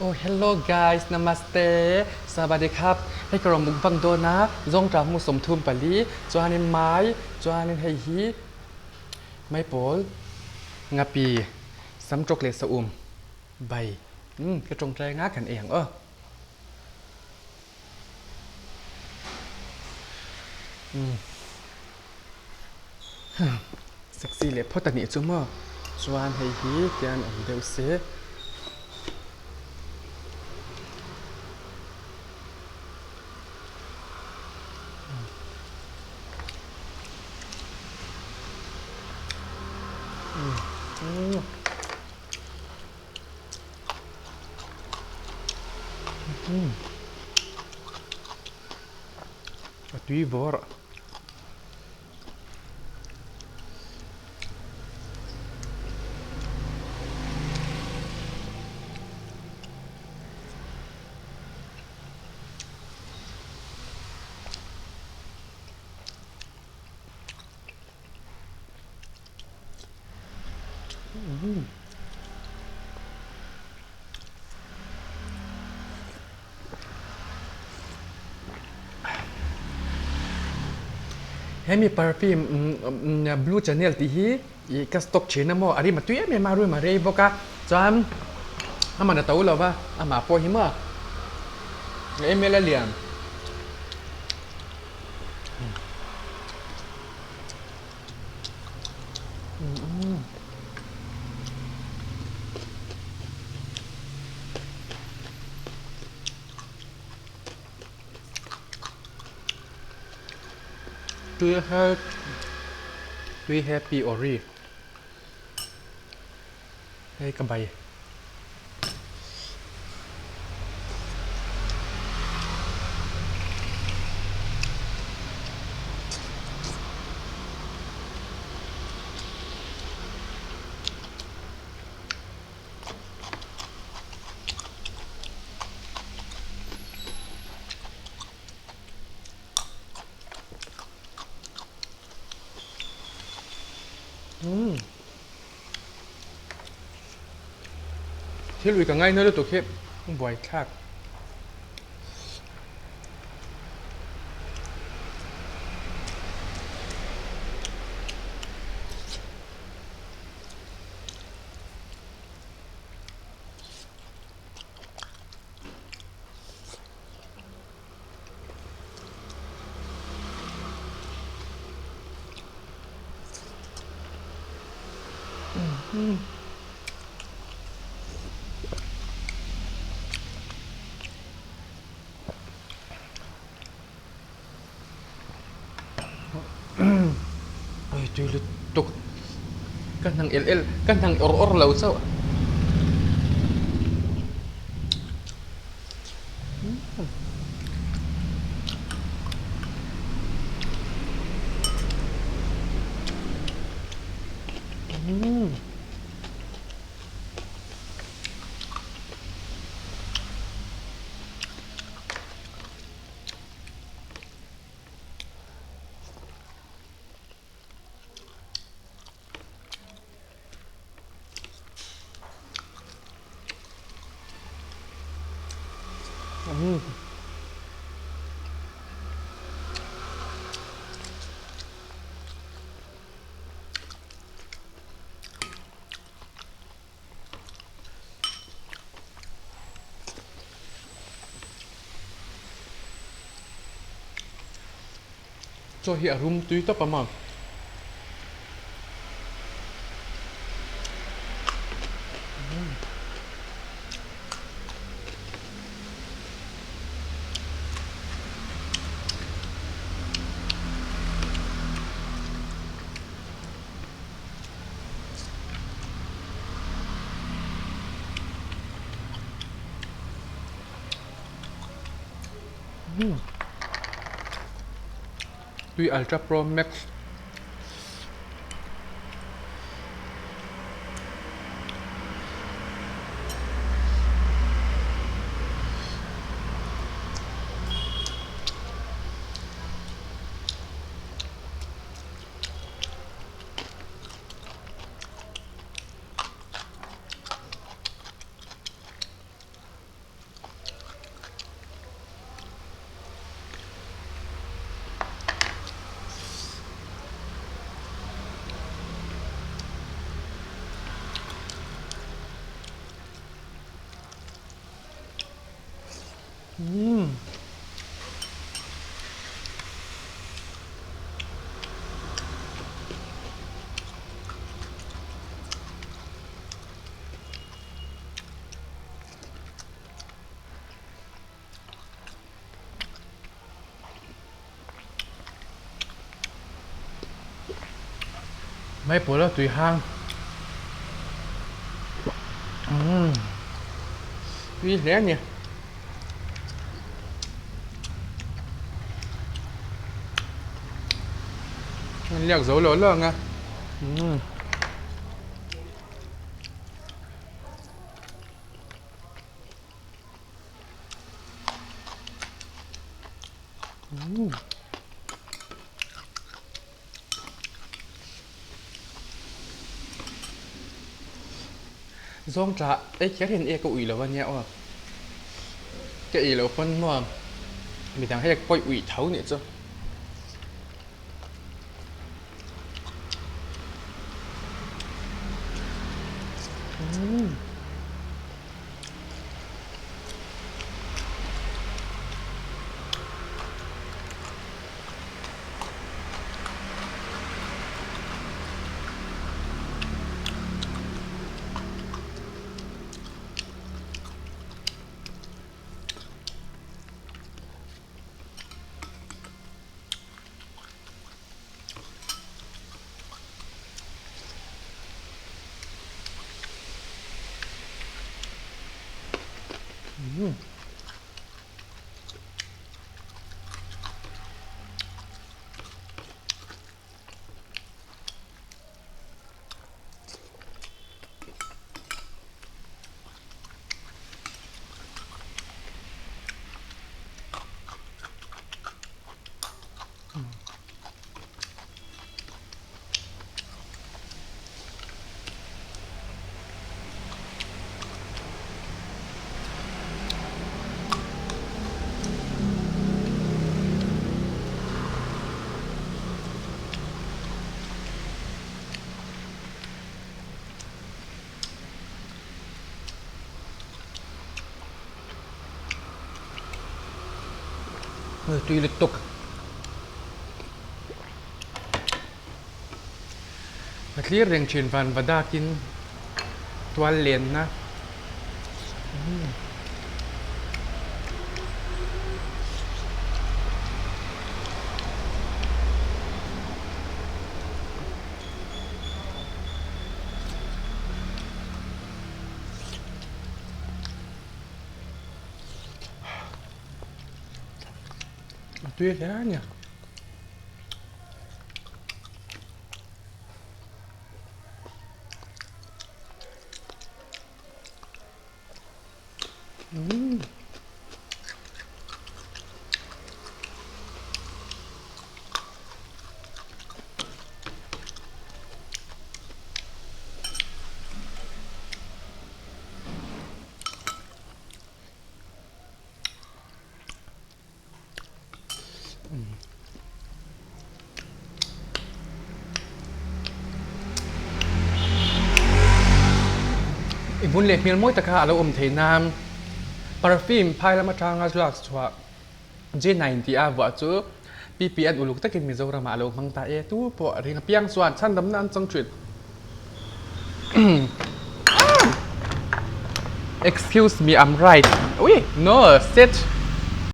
Oh hello guys namaste sawadee khap hei ka rawn mukbang dawn a zawngṭah hmu 34 chuanin mai chuanin hei hi maipawl ngapi samṭawk leh saum bai umm ka ṭawngṭai anga kan ei ang aw. Sexy leh phawt a nih chu maw chuan hei hi tian awm deuh se. A tui vawr. Hemi perfume blue channel tih hi ih ka stock thin a maw a rim a tui em em a room a rei bawk a chuan amah a to lo va amah pawh hi maw ml a lian. Tui he tui happy ori hei ka bai. Thil ui ka ngaina lutuk hi buaithlak. Oi tui lutuk ka hnang el el ka hnang awr awr lo chauh. Chaw hi a rum tui tawp a maw. Tui Ultra Pro Max. Umm. Maipawl a tui hang umm tui hle a ni. An liak zo lo lo ang a umm. Zawng tla ei kher hian e ka ui lo a nia aw. Ka ei lo pawn maw midang hei pawi ui tho nih chu. Tui lutuk. Ka thlir reng thin van va dakin tual lenna. A tui hle a nia. Umm. I hmun leh hmel mawi taka a lo awm theih nan perfume phai lam atanga lak chhuah J9 tih a vuah chu PPN uluk takin Mizoram ah a lo hmang ta e tu pawh ring apiang chuan chhandamna an chang thin. Excuse me I'm right ui no sit.